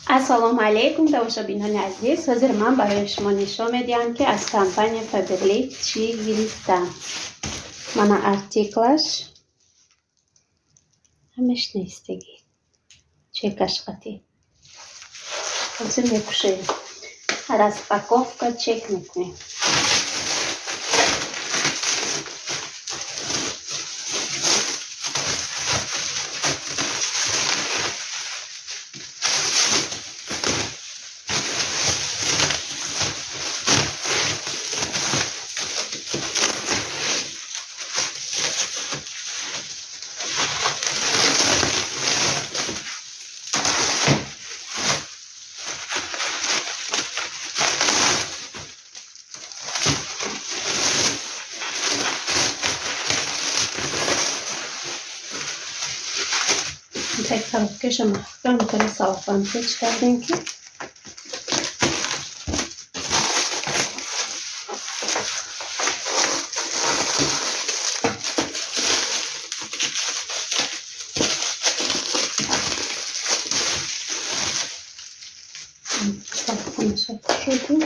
Ассалому алайкум, тамошобинони азиз. Ҳозир ман барои шумо нишон медиҳам, ки аз компания Фаберлик чӣ гирифтам. Мана артиклаш, ҳамеш нестиги, чекаш қатӣ. Ҳозир мекушоем. Распаковка, чек мекунем. Так, коробкаша маҳкам кара, салфан печ кардем, ки салфанаша кушодем.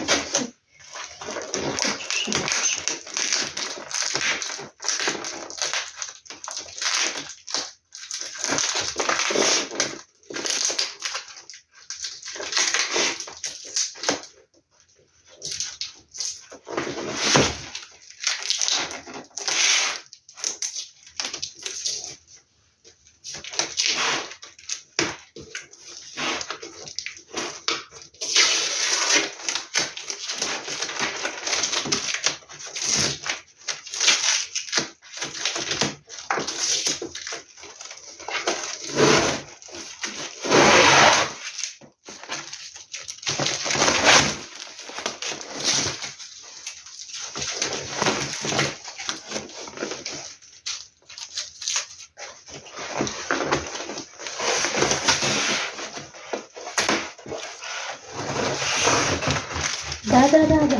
Да-да-да-да.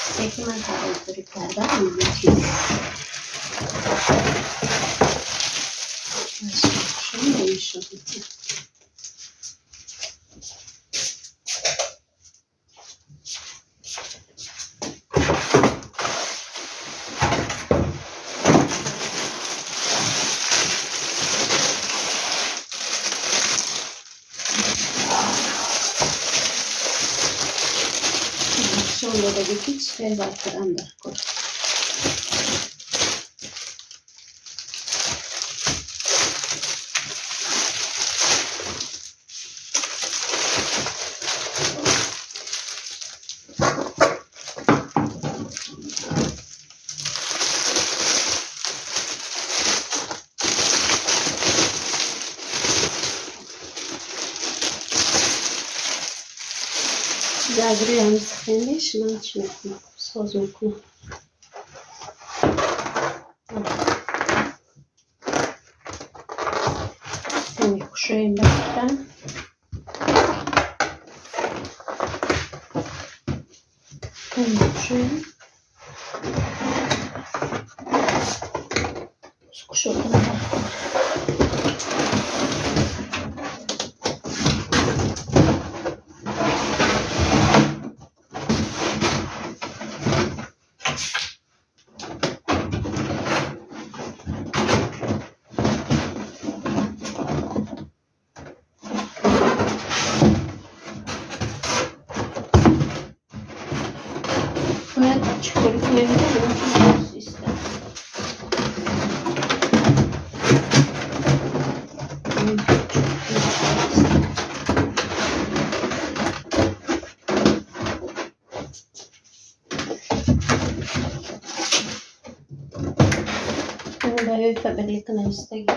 Чизе ки ман харидорӣ кардам, ин чиз. Нишон медиҳам. Нишон додагӣ, ки чӣ хел бартарам дар кор. Аз рӯи ҳамин схемаш ман чӣ мекунам? Соз мекунам. Мекушоем баъдан. Мекушоем. Кушодан дар кор. Бояд чӣ корӣ кунем, ки боз истад. Барои Фаберлика навистагӣ.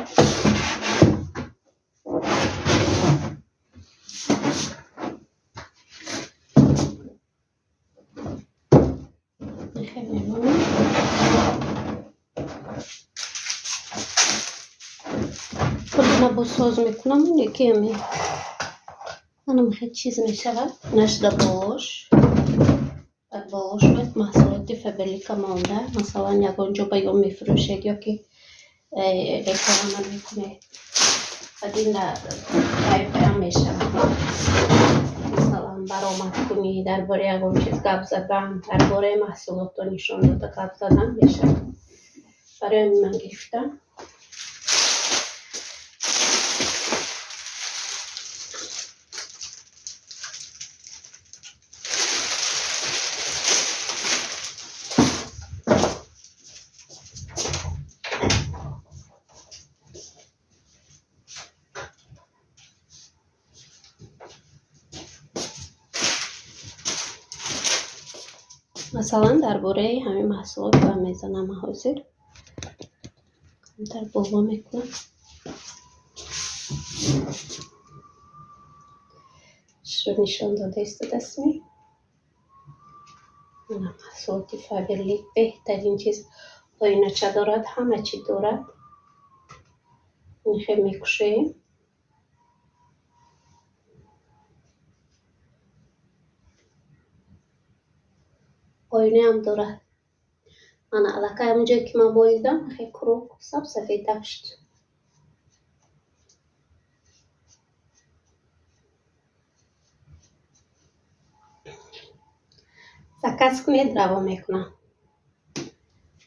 Хел мемонем. Худро боз соз мекунам, яке ами анам хел чиз мешавад. Нашда болош. Дар болош бояд маҳсулоти Фаберлика монда. Масалан, ягон ҷо ба ё мефурӯшед, ё ки реклама мекунед. Баъд ин саҳифаам мешавад. Масалан, баромад кунӣ, дар бораи ягон чиз гап задан, дар бораи маҳсулотро нишон дода гап задан мешавад. Барои ҳамин ман гирифтам. Масалан, дар бораи ҳамин маҳсулот гап мезанам ман ҳозир. Камтар боло мекунам. Шуро нишон дода истодастми. Мана маҳсулоти Фаберлик беҳтарин чиз. Оинача дорад, ҳама чӣ дорад. Ин хел мекушоем. Оинаам дорад. Мана аллакай ҳамон ҷое ки ман молидам, хел круг саб сафедак шуд. Заказ кунед, равон мекунам.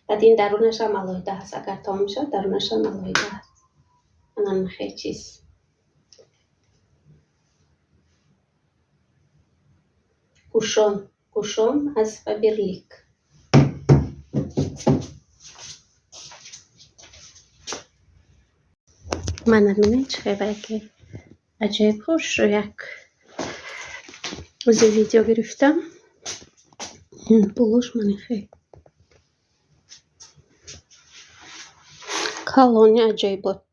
Баъд ин дарунашам алоҳида ҳаст. Агар тамом шавад, дарунашам алоҳида ҳаст. Манам хел чиз. Кушон, кушон аз Фаберлик. Мана бинед, чӣ хеле ки аҷоиб хушрӯ як ози видео гирифтам. Болош мани хел калони аҷоибот.